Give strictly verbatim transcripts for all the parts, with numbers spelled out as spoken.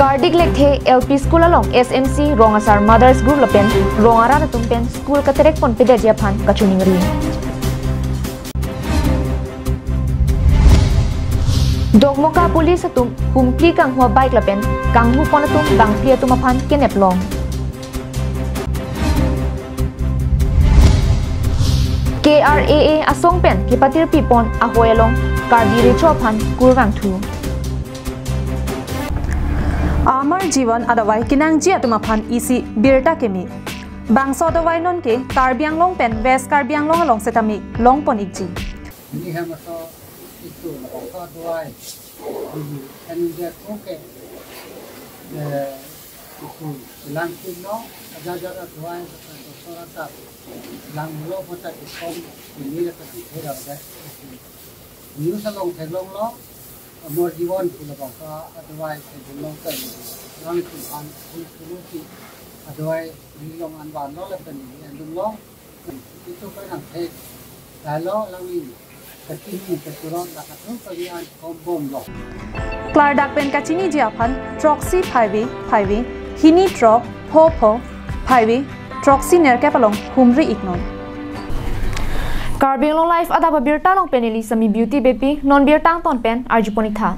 Kardik Lekthe L P School along S M C, Rong Asar Mothers Group lapen rong arat atum pen school katerek ponpedetji aphan kachiningri. Dokmoka police atum humpli kanghua bike lapen kanghu pon atum bangphli atum aphan kenep long. K R A A asong pen kepatirpi pon ahoi along Karbi Recho aphan kurvangthu. Amar Jivan adawai kenangji atum aphan isi birta keme. Bangso adawai nonke Karbi Anglong pen West Karbi Anglong along setame longpon ikji. Ini hamaso itu, bangso adawai. Ini kan dia koke. Eh, itu langpin no, aja aja adawai, doktor rata. Langlo mata ikom, ini kan hera deh. News along theklonglo, Amar Jivan pu labangso adawai theklonglo kan. Langpin an, pun pulusi adawai, ini long an vanlo lapen ini an long. Itu kan ang thek. Lalo lang ini. Kachini, kachurot, la kachung kali an kombomlo. Klardak pen kachiniji aphan, throksi phaivi, phaivi, hini throk, pho pho, phaivi, throksi nerkep along humri iknon. Karbi Anglong Live adap abirta along pen neli Sami Beauty Beypi, non birta angton pen arjupon iktha.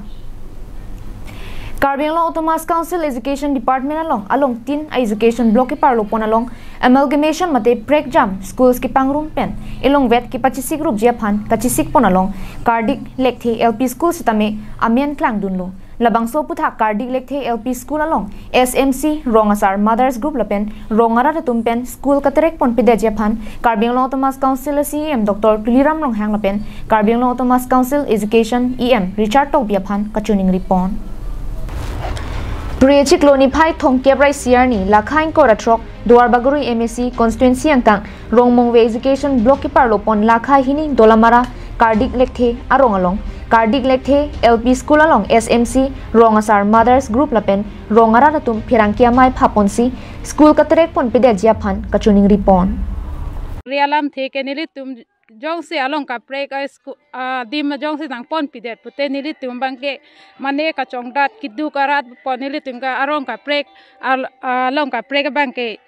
Karbi Anglong Autonomous Council Education Department along, along tin a-education block keparlo pon along amalgamation mate prekjam schools kepangrum pen elongvet kepachesik rupji aphan kachesik pon along Kardik Lekthe L P School setame amen klangdunlo. Labangso aphuthak Kardik Lekthe L P School along S M C, Rong Asar Mothers Group lapen rong arat atum pen school katerek ponpedetji aphan Karbi Anglong Autonomous Council C E M Doctor Tuliram Ronghang lapen Karbi Anglong Autonomous Council Education E M Richard Tokbi aphan kachiningri pon. Prie chiklo niphai thomkep ra isi arni lakha ingkoi ra throk Duarbagori M A C constituency angkang Rongmongve Education Block keparlo pon lakha hini Dolamara Kardik Lekthe arong along Kardik Lekthe L P School along S M C, Rong Asar Mothers Group lapen rong arat atum pherangke amei phaponsi school katerek ponpedetji aphan kachiningri pon. Ri alamthe ke nelitum jongsi along kaprek a school, ah, adim jongsi nangponpedet pute nelitum abangke mane kachongdat keduk arat pon nelitum ke arong kaprek al-, along kaprek abangke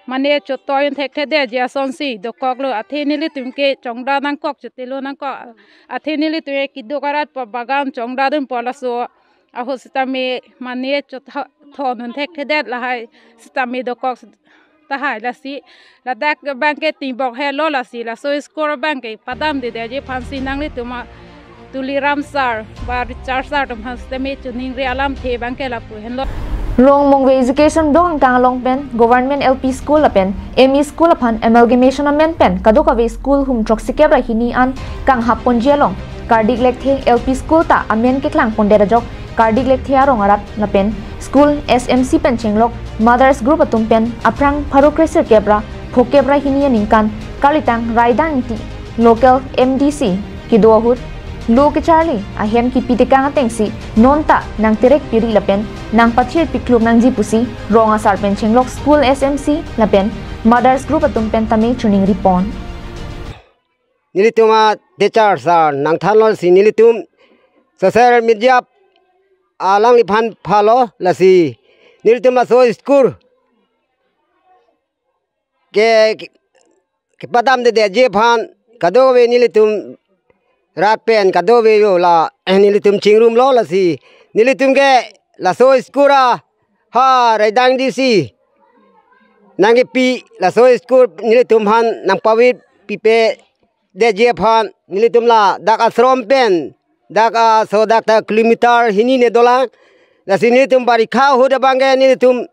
mane chotoi thekthedetji asonsi dokoklo, athe nelitum ke chongdat nangkok chotelo nangkok, athe nelitum ke keduk arat pon bagan chongdat dunpo laso ahut setame mane chotho-, thon thekthedet lahai setame dokok tahai lasi ladak abangke tingbok helo lasi laso school abangke padamdedetji aphansi nanglitum a Tuliram sir ba Richard sir atum aphan setame chiningri alamthe abangke lapu henlo. Rongmongve Education Block angkang along pen Government L P School lapen M E School aphan amalgamation amen pen kadokave school hum throksikep ra hini an kanghap ponji along Kardik Lekthe L P School ta amen keklang pondet ajok Kardik Lekthe arong arat lapen school S M C pen chenglok Mothers Group atum pen aphrang pharo kresirkep ra phokep ra hini aningkan kalitang Raidang Ingti local M D C kedo ahut lo kecharli ahem kipi tekang atengsi nonta nangterek piri lapen nangpathir pikluk nangji pusi Rong Asar pen chenglok school S M C lapen Mothers Group atum pen tame chiningri pon. Nelitum a teacher sir nangthanlo si nelitum social media alangliphan phalo lasi nelitum laso school ke, ke, kepadamdedetji aphan kadokave nelitum rat pen kadokave yo la, eh, nelitum chingrumlo lasi nelitum ke laso school a ha Raidang D C nangkepi laso school nelitum aphan nangpavir pipe detji aphan nelitum ladak ashram pen dak aso dak ta kilometer hini ne dolang. Lasi nelitum barikha ahut abangke nelitum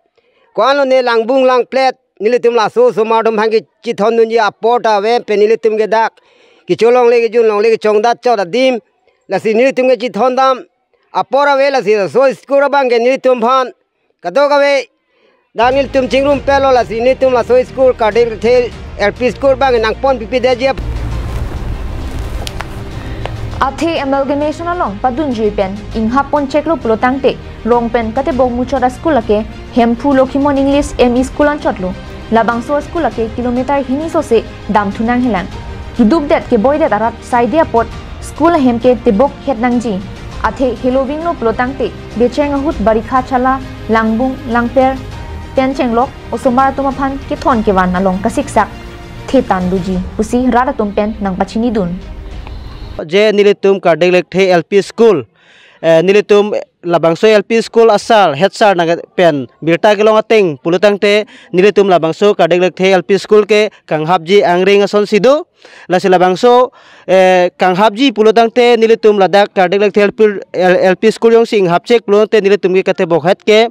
ko-an lone langbung langplet nelitum laso osomar atum aphan kechethondunji apor ta ave pen nelitum ke dak kecho longle kejun longle kechongdat chot adim. Lasi nelitum ke chethondam apor ave lasi laso school abangke nelitum aphan kadokave dak nelitum chingrum pelo lasi nelitum laso school Kardik Lekthe L P School abang nangponpipedetji. Athe amalgamation along padunjui pen inghap poncheklo pulotangte rong pen katebok muchot a-school lake Hemphu Lokhimon English M E School anchotlo. Labangso a-school lake kilometer hini sose damthunang helang. Kedukdet keboidet arat saide apot school ahem ke tebok het nangji. Athe helovinglo pulotangte becheng ahut barikha chala Langbung, Langpher pen chenglok osomar atum aphan kethon kevan along kasiksak thetan doji pusi rat atum pen nangpachinidun. Je nelitum Kardik Lekthe L P School, eh, nelitum labangso L P School asar, head sir nang pen birta kelong ateng pulotangte nelitum labangso Kardik Lekthe L P School ke kanghapji angring asonsi do. Lasi labangso, eh, kanghapji pulotangte nelitum ladak Kardik Lekthe L P, L-, L P School jongsi inghapchek pulotangte nelitum ke katebokhet ke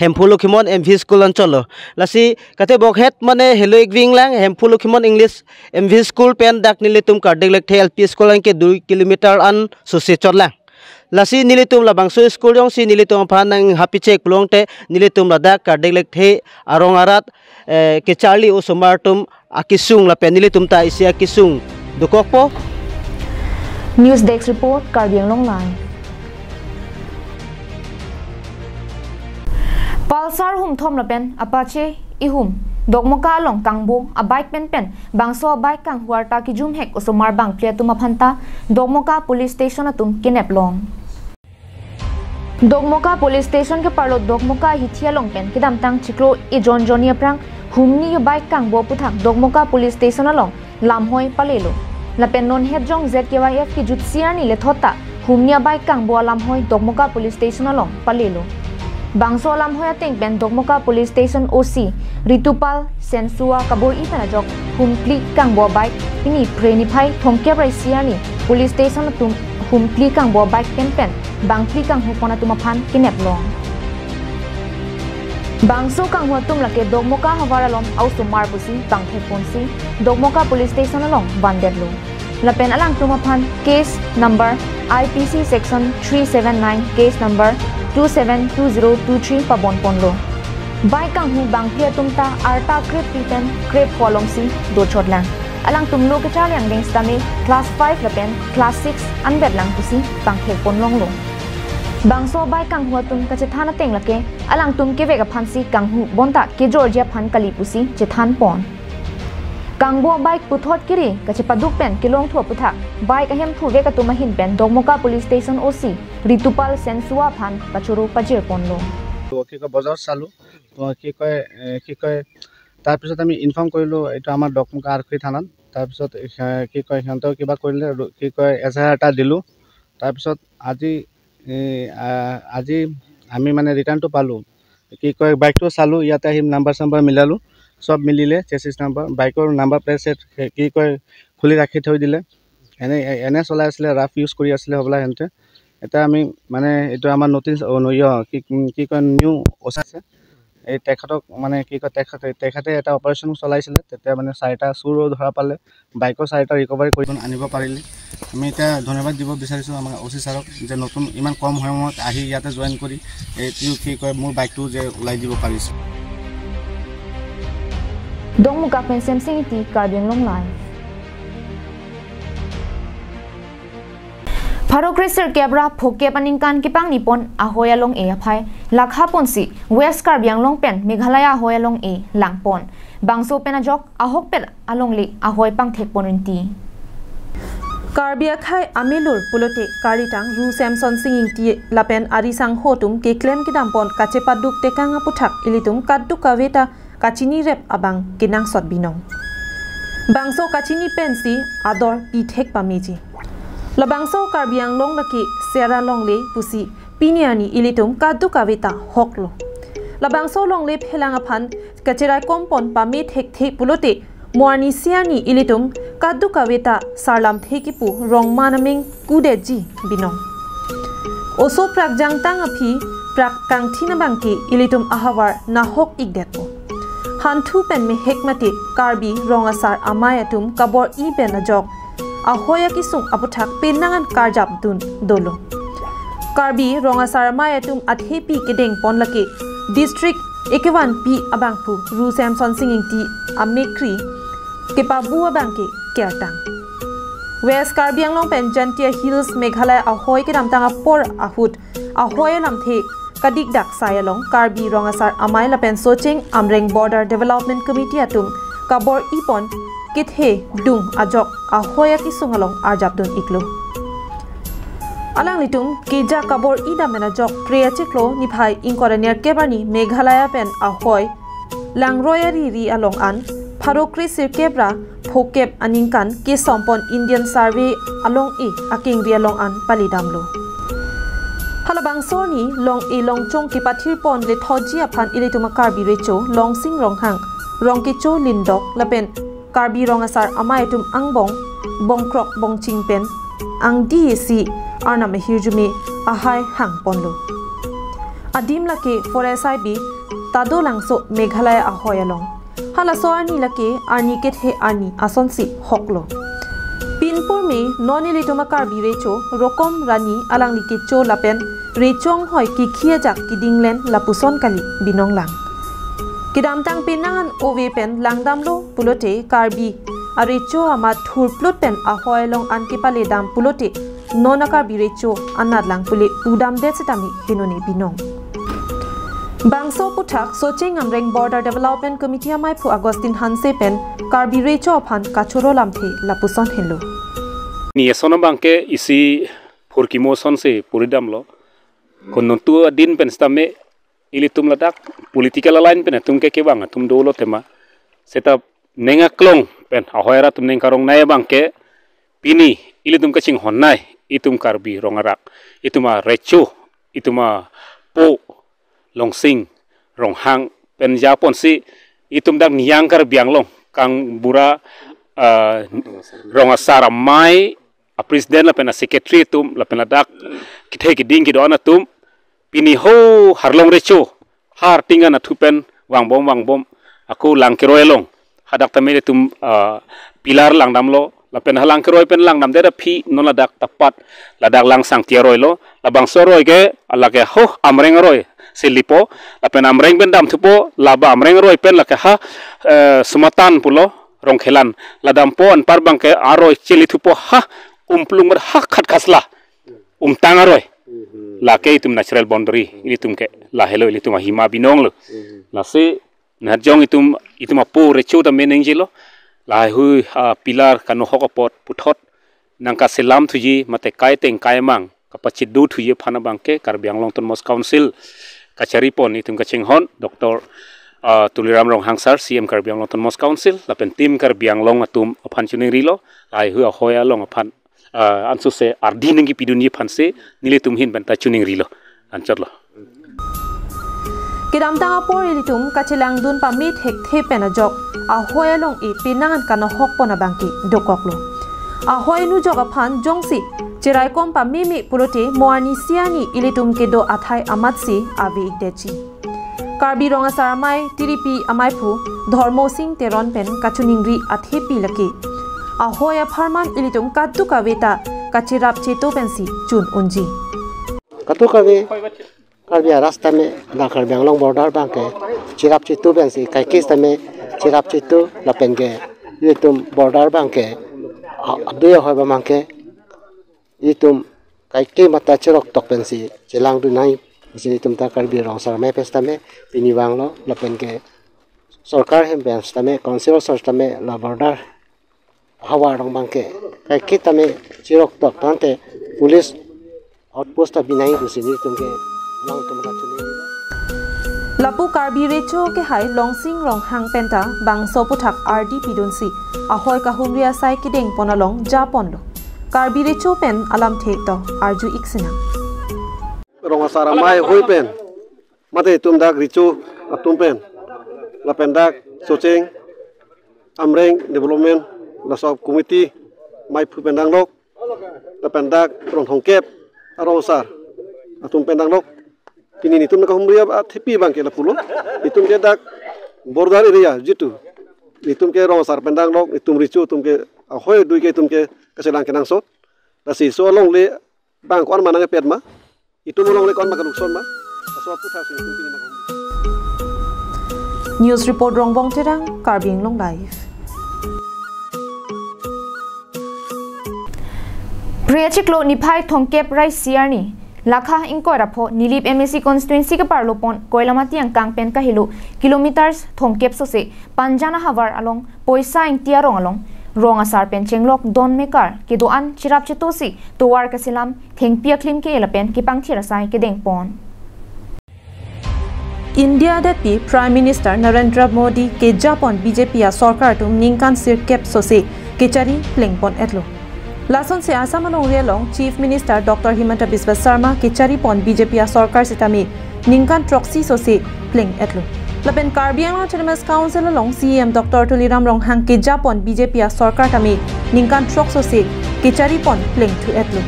Hemphu Lokhimon M V School anchotlo. Lasi katebokhet mane helo ik ving lang, Hemphu Lokhimon English M V School pen dak nelitum Kardik Lekthe L P School anke dui kilometer an sose chot lang. Lasi nelitum labangso school jongsi nelitum aphan nanghapichek pulotangte nelitum ladak Kardik Lekthe arong arat, eh, kecharli osomar atum akesung lapen nelitum ta isi akesung dokokpo. News Desk Report, Karbi Anglong Live. Pulsar humthom lapen Apache ihum Dokmoka along kangbo abike pen pen bangso abike kanghu arta kejumhek osomar bangphli atum aphanta Dokmoka Police Station atum kenep long. Dokmoka Police Station keparlo Dokmoka hithi along pen kedamtang chiklo ejon jonni aphrang humni abike kangbo aputhak Dokmoka Police Station along lamhoi palelo. Lapen non het jong Z K Y F kejutsi arni lethot ta humni abike kangbo alamhoi Dokmoka Police Station along palelo. Bangso alamhoi ateng pen Dokmoka Police Station O C Ritupal Sensua kabor-i pen ajok humphli kangbo abike pini Phre niphai thomkep ra isi arni Police Station atum humphli kangbo abike pen pen bangphli kanghupon atum aphan kenep long. Bangso kanghu atum lake Dokmoka havar along osomar pusi bangthekponsi Dokmoka Police Station along vandetlo. Lapen alangtum aphan case number I P C section three seven nine, case number two seven two zero two three pabonponlo. Bike kanghu bangphli atum ta arta krepphli pen krepho alongsi dochotlang. Alangtum lo kecharli angdeng sitame class five lapen class six anvetlang pusi bangthekpon longlo. Bangso bike kanghu atum kachethan ateng lake alangtum kevek aphansi kanghu bonta kejorji aphan kali pusi chethanpon. Kangbo bike puthot kiri kachepaduk pen kelongthu aputhak bike ahemphu vek atum ahin pen Dokmoka Police Station O C Ritupal Sensua aphan pachoro pajirponlo. তো কি কয়, বজাৰত চালোঁ। তো কি কয়, এ, কি কয়, তাৰপিছত আমি ইনফৰ্ম কৰিলোঁ এইটো আমাৰ দকমুকা আৰক্ষী থানাত। তাৰপিছত, এ, কি কয়, সিহঁতেও কিবা কৰিলে আৰু কি কয়, এজাহাৰ এটা দিলোঁ। তাৰপিছত আজি, এ, আ, আজি আমি মানে ৰিটাৰ্ণটো পালোঁ। কি কয়, বাইকটো চালোঁ, ইয়াতে আহি নাম্বাৰ চাম্বাৰ মিলালোঁ, চব মিলিলে, চেচিছ নাম্বাৰ, বাইকৰ নাম্বাৰ প্লেট চেট, কি কয়, খুলি ৰাখি থৈ দিলে। এনে, এ-, এনে চলাই আছিলে, ৰাফ ইউজ কৰি আছিলে হ'বলা সিহঁতে। এতিয়া আমি মানে এইটো আমাৰ নতুন অনু-, ইয়, কি, কি কয়, নিউ অ' চি আছে। এই তেখেতক মানে কি কয়, তেখেতে, তেখেতে এটা অপাৰেশ্যন চলাইছিলে, তেতিয়া মানে চাৰিটা চুৰো ধৰা পালে, বাইকো চাৰিটা ৰিকভাৰী কৰি আনিব পাৰিলে। আমি এতিয়া ধন্যবাদ দিব বিচাৰিছোঁ আমাৰ অ' চি ছাৰক যে নতুন ইমান কম সময়ত আহি ইয়াতে জইন কৰি এইটো কি কয়, মোৰ বাইকটো যে ওলাই দিব পাৰিছে। Dokmoka pen Semsing Ingti, Karbi Anglong Live. Pharo kresirkep ra phokep aningkan kepangni pon ahoi along-e aphai lakhaponsi West Karbi Anglong pen Meghalaya ahoi along-e langpon. Bangso pen ajok ahokpet alongle ahoi pangthekpon rinti. Karbi akhei amelur pulote karitang Ru Semsonsing Ingti lapen ari sangho atum keklem kedampon kachepaduk tekang aputhak ilitum kadokave ta kachinirep abang kenangsot binong. Bangso kachini pensi ador pithek pameji. Labangso Karbi Anglong lake sera longle pusi pini arni ilitum kadokave ta hoklo. Labangso longle phelang aphan kacheraikom pon pame thekthe pulote mo arni isi arni ilitum kadokave ta sarlamthe kipu rongma naming kudetji binong. Oso prak jangtang aphi prak kangthin abangke ilitum ahavar nahok ikdetpo. Hanthu pen mehek mate Karbi rong asar amei atum kabor-i pen ajok ahoi akesung aputhak penang an karjapdun dolo. Karbi rong asar amei atum athepi kedengpon lake district ekevanpi abangphu Ru Semsonsing Ingti amekri kepabu abangke kertang. West Karbi Anglong pen Jaintia Hills Meghalaya ahoi kedamtang apor ahut ahoi alamthe kadikdak sai along Karbi rong asar amei lapen Socheng Amreng Border Development Committee atum kabor-i pon kethe dung ajok ahoi akesung along arjapdun iklo. Alanglitum keja kabor-i dam pen ajok Phre achiklo niphai ingkoi ra nerkep arni Meghalaya pen ahoi langroi ariri along an pharo kre sirkep ra phokep aningkan kesompon Indian Survey along-e akengri along an palidamlo. Halabangso arni long-e longchong kepathirpon lethoji aphan ilitum a-Karbi Recho Longsing Ronghang, Rongkecho Lindok lapen Karbi Rong Asar Amei atum angbong bongkrok bongching pen angdi isi Arnam ahirjume ahai hangponlo. Adim lake Forest Highway Tadolangso Meghalaya ahoi along. Halaso arni lake arni kethe arni asonsi hoklo. Pinpur me non ilitum a-Karbi Recho Rokom Rani alangli kecho lapen recho anghoi kikhi ajak kedinglen lapuson kali binong lang. Kedamtang penang an ove pen langdamlo pulote Karbi arecho amat thurplut pen ahoi along an kepaledam pulote non a-Karbi Recho anat lang pule pudamdet setame henone binong. Bangso aputhak Socheng Amreng Border Development Committee ameiphu Augustine Hanse pen Karbi Recho aphan kachoro lamthe lapuson henlo. Ni eson abangke isi phurkimo sonsi puridamlo. Konontu adin pen setame ilitum ladak political alliance pen atum ke kevang atum dolo tema. Seta neng aklong pen ahoi ra atum neng karongnei abangke pini ilitum kachinghonnei itum Karbi Rong Arak, itum arecho, itum apo Longsing Ronghang pen japonsi itum dak Niyang Karbi Anglong kangbura, ah, Rong Asar Amei a-president lapen a-secretary atum lapen ladak kethe keding kedo-an atum pini ho Harlong Recho har tingan athu pen vangbom vangbom ako lang keroi along hadak tame ilitum, ah, pillar langdamlo lapen ha lang keroi pen langdamdet aphi non ladak tapat ladak Langsangti aroi lo. Labangso aroi ke lake ho Amreng aroi si lipo lapen Amreng pen damthupo, laba Amreng aroi pen lake ha, eh, Sumatan pulo Rongkhelan, ladampo anpar abangke aroi chelithupo ha Umplung ber ha Khatkhasla Umtang aroi. Lake itum natural boundary ilitum ke, lahelo ilitum ahima binonglo. Lasi nahajong itum, itum apo recho tame nengjelo. Lahai hui, ah, pillar kanohok apot puthot nangkaselam thuji mate kaiteng kaimang kapachidu thuji aphan abangke Karbi Anglong Autonomous Council kacharipon itum kachinghon Doctor, ah, Tuliram Ronghang sir, C M Karbi Anglong Autonomous Council lapen team Karbi Anglong atum aphan chiningrilo. Lahai hui ahoi along aphan, ah, ansose ardi nangkepidunji aphansi nelitum ahin pen ta chiningrilo. Anchotlo. Kedamtang apor ilitum kachelangdun pame thekthe pen ajok ahoi along-e penang an kanohokpon abangke dokoklo. Ahoi nu jok aphan jongsi cheraikom pameme pulote mo arnisi arni ilitum kedo athai amatsi ave-ikdetji. Karbi Rong Asar Amei Tiripi ameiphu Dhormo Sing Teron pen kachiningri athepi lake ahoi apharman ilitum kadokave ta kacherap cheto pensi chun unji. Kadokave Karbi aras tame, la Karbi Anglong border abangke cherap cheto pensi, kaike setame cherap cheto lapen ke itum border abangke, a-, adui ahoi abangke itum kaike mata cheroktok pensi chelangdun nangji, isi itum ta Karbi Rong Asar Amei pen setame pini vanglo lapen ke sorkar ahin pen setame, council sar setame la border havar along abangke kaike tame cheroktok tangte police outpost ta binai pusi nelitum ke alangtum ta chini. Lapu Karbi Recho kehai Longsing Ronghang penta bangso aputhak ardi pidunsi ahoi kahumri asai kedengpon along japonlo. Karbi Recho pen alamthe to arju-ik sinang. Rong Asar Amei hui pen mate itum dak Recho atum pen lapen dak Socheng Amreng Development, laso committee ameiphu pen danglok lapen dak rong thomkep arong asar atum pen danglok. Pini nelitum nangkahumri athepi abangke lapulo. Itum ke dak border area jitu, itum ke Rong Asar pen danglok, itum Recho atum ke ahoi adui ke itum ke kachelang kenangsot. Lasi laso alongle abang ko-an ma nangkepet ma, itum alongle ko-an ma kalukson ma, laso aputhak si itum pini nang. News report Rongbong Terang, Karbi Anglong Live. Phre achiklo niphai thomkep ra isi arni, lakha ingkoi ra pho Nilip M A C constituency keparlopon Koilamati angkang pen kahelo kilometers thomkep sose Panjan ahavar along Poisa Ingti arong along Rong asar pen chenglok don mekar kedo-an cherap chetosi tovar keselam thengpi aklim ke lapen kepangthir asai kedengpon. India detpi Prime Minister Narendra Modi kejapon B J P asorkar atum ningkan sirkep sose kechari plengpon-etlo. Lasonsi Assam alongri along Chief Minister Doctor Himanta Biswa Sarma kecharipon B J P asorkar sitame ningkan throksi sose pleng-etlo. Lapen Karbi Anglong Autonomous Council along C E M Doctor Tuliram Ronghang kejapon B J P asorkar tame ningkan throk sose kecharipon plengthu-etlo.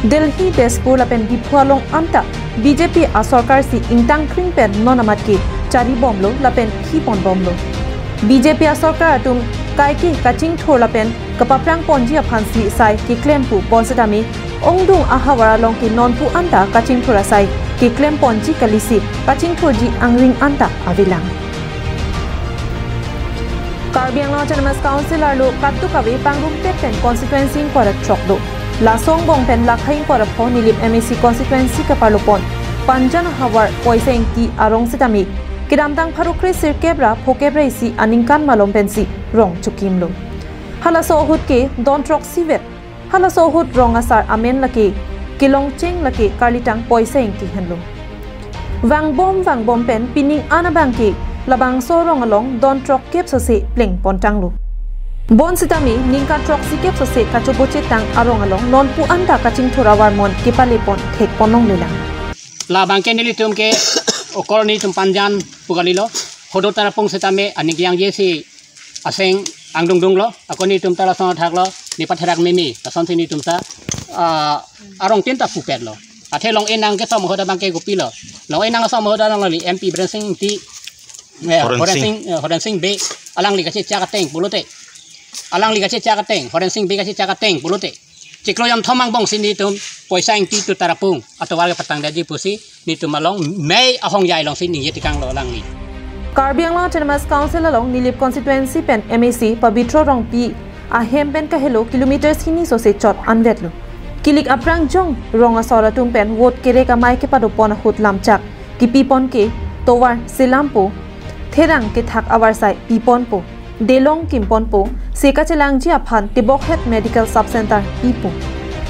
Delhi, Dispur lapen Diphu along anta B J P asorkar si ingtangkring pen non amat kecharibomlo lapen khiponbomlo. B J P asorkar atum kaike kachingthur lapen kapaprangponji aphansi sai keklem pu bonsitame ongdung ahavar along ke nonpu anta kachingthur asai keklemponji kalisi kachingthurji angring anta avelang. Karbi Anglong Autonomous Council arlo katuk kave pangrumpet pen constituency ingkoi ra throk do. Laso angbong pen lakhai ingkoi ra pho Nilip M A C constituency kaparlopon Panjan ahavar Poisa Ingti arong sitame kedamtang pharo kre sirkep ra phokep ra isi aningkan malom pensi rong chokimlo. Halaso ahut ke don throksi vet. Halaso ahut rong asar amen lake kelongcheng lake karlitang Poisa Ingti henlo. Vangbom vangbom pen pining an abang ke labangso rong along don throkkep sose plengpontanglo. Bonsitame ningkan throksikep sose kachobochetang arong along nonpu anta kachingthur avarmon kepalepon thekponlonglelang. Labang ke nelitum ke okor nelitum Panjan pu kalilo. Hodo Tarapung sitame aning kejangje si aseng angdungdunglo. Ako nelitum ta lason athaklo, nepatherak meme. Lasonsi nelitum ta, ah, arong tin ta pupetlo. Athe long enang kethom ahut abang ke kopilo. Long enang asom ahut alangli M P Biren Sing Ingti, eh, Horen Horen Sing. Sing, eh, Horen Sing Bey alangli kachechak ateng pulote. Alangli kachechak ateng, Horen Sing Bey kachechak ateng pulote. Chiklo jonthom angbong si nelitum Poisa Ingti to Tarapung atovar kepatangdetji pusi nelitum along mei ahongjai alongsi ningje tekanglo alangli. Karbi Anglong Autonomous Council along Nilip constituency pen M A C Pabitro Rongpi ahem pen kahelo kilometers hini sose chot anvetlo. Kilik aphrang jong rong asor atum pen vote kerek amei kepadopon ahut lamchak kipipon ke tovar selampo, therang kethak avarsai piponpo, delong kimponpo, se kachelangji aphan tebokhet medical sub center pipo.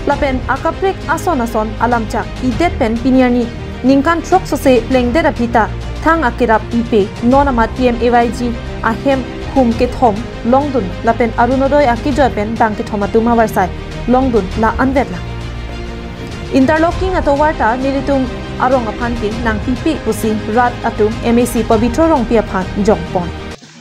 Lapen akaprek ason ason alamchak pidet pen pini arni ningkan throk sose plengdet aphi ta thang akerap pipe non amat P M A Y G ahem hum kethom longdun lapen Arunodoi akejoi pen bang kethom atum avarsai longdun la anvetlang. Interlocking atovar ta nelitum arong aphan ke nangpipe pusi rat atum M A C Pabitro Rongpi aphan jongpon.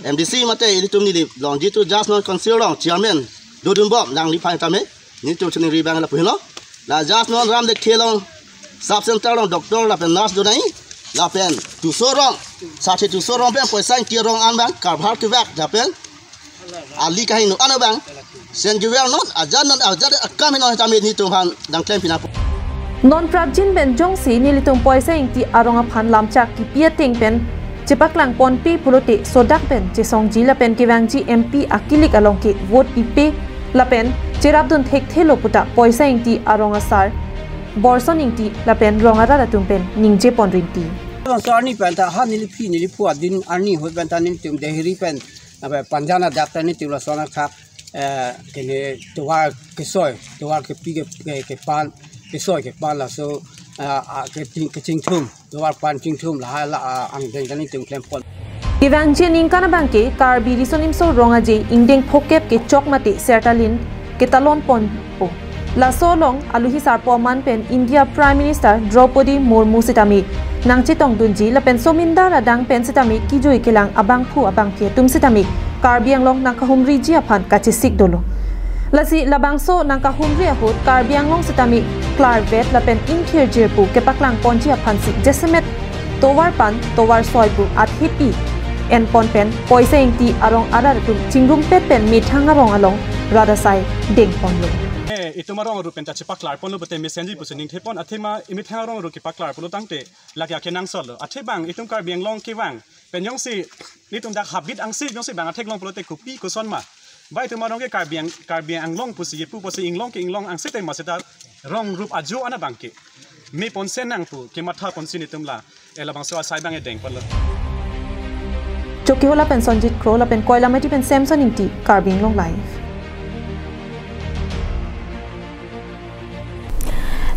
M D C mate ilitum Nilip along jitu just non council along chairman dodunbom nangliphan tame nelitum chiningri abang lapu helo. La just non Ram Dekthe along sub center along doctor lapen nurse donai lapen Tuso arong, Sathe Tuso arong pen Poisa Ingti arong an abang karbhar kevak lapen ali kahingno an abang Saint Gabriel non ajan non ajan akam heno tame nelitum aphan nangklem pinapo. Non prapjin pen jongsi nelitum Poisa Ingti arong aphan lamchak kipi ateng pen chepaklangponpe pulote sodak pen chesongji lapen kevangji M P akilik along ke vote pipe lapen cherapdun thekthelo puta Poisa Ingti arong asar Borson Ingti lapen rong arat atum pen ningjepon rinti. Laso arni pen ta ha neli phi neli phu adin arni ahut pen ta nelitum Delhi pen apa Panjan adak ta nelitum lason akhak, eh, kene tovar kesoi, tovar kepi ke, ke, kepan, kesoi kepan laso, ah, ah, keching, kechingthum, tovar pan chingthum lahai la, ah, angdeng ta nelitum klempon. Kevangji aningkan abang ke Karbi Riso Nimso Rong Aje ingdeng phokep kechok mate sertalin ketalonponpo. Laso along aluhi sarpo aman pen India Prime Minister Draupadi Murmu sitame nangchetongdunji lapen somindar adang pen sitame kejui kelang abangphu abangphi atum sitame Karbi Anglong nangkahumriji aphan kachesik dolo. Lasi labangso nangkahumri ahut Karbi Anglong sitame klarvet lapen ingthir jirpo kepaklangponji aphansi jasemet tovar pan tovar soi pu athepi enpon pen Poisa Ingti arong arat atum chingrumpet pen methang arong along rat asai dengponlo. Eh, itum arong aru pen ta chepaklarponlo pute mesenji pusi ningthepon athema imethang arong aru kepaklarponlo tangte lake akenangsotlo. Athe bang itum Karbi Anglong kevang pen jongsi nelitum dak habit angsi jongsi bang atheklong pulote kopi koson ma. Ba itum arong ke Karbi Ang-, Karbi Anglong pusi yepu pusi inglong ke inglong angsi tema seta rong rup ajo ana bang ke meponse nangpu kemathaponsi nelitum la. Eh, labangso asai bang edengponlo. Chokihola pen Sonjit Kro lapen Koilamati pen Samson Ingti, Karbi Anglong Live.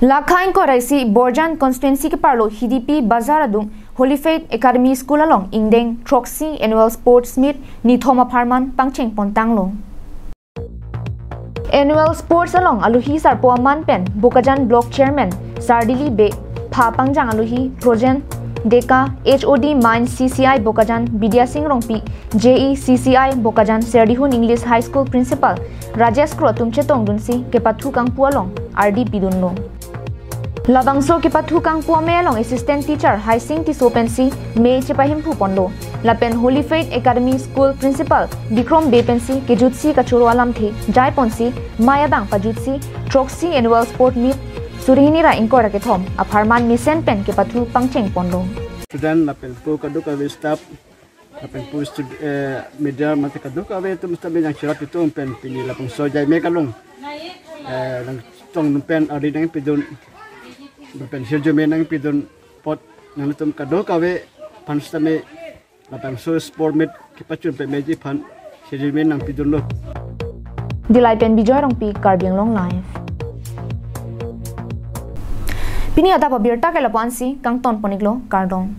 Lakha ingkoi ra isi Borjan constituency keparlo Hidipi Bazar adung Holy Faith Academy School along ingdeng throksi Annual Sports Meet nithom apharman pangcheng pontanglo. Annual Sports along alohi sarpo aman pen Bokajan Block Chairman Sardili Bey, pha pangjang alohi Projen Deka, H O D Mines C C I Bokajan, Bidya Sing Rongpi, J E C C I Bokajan, Serdihun English High School Principal Rajesh Kro atum chetongdunsi kepathu kangpu along ardi pidunlo. Labangso kepathu kangpu amei along Assistant Teacher Haising Tisso pensi mei chepahimphu ponlo. Lapen Holy Faith Academy School Principal Bikrom Bey pensi kejutsi kachoro alamthe jai ponsi mei abang pajutsi throksi Annual Sport Meet suri hini ra ingkoi ra kethom apharman mesen pen kepathu pangcheng ponlo. Student lapen po kadokave staff lapen po stud-, eh, media mate kadokave atum staff yang chirap atum pen pini labangso jai me kalung. Eh, nangtongdun pen ardi nangpidun. Lapen sirjume nangpidun apot nanglitum kadokave aphan sitame labangso sport meet kepachun pemeji aphan sirjume nangpidunlo. Dillai pen Bijoy Rongpi, Karbi Anglong Live. Pini adap abirta ke lapu-ansi kangton pon-iklo, kardom.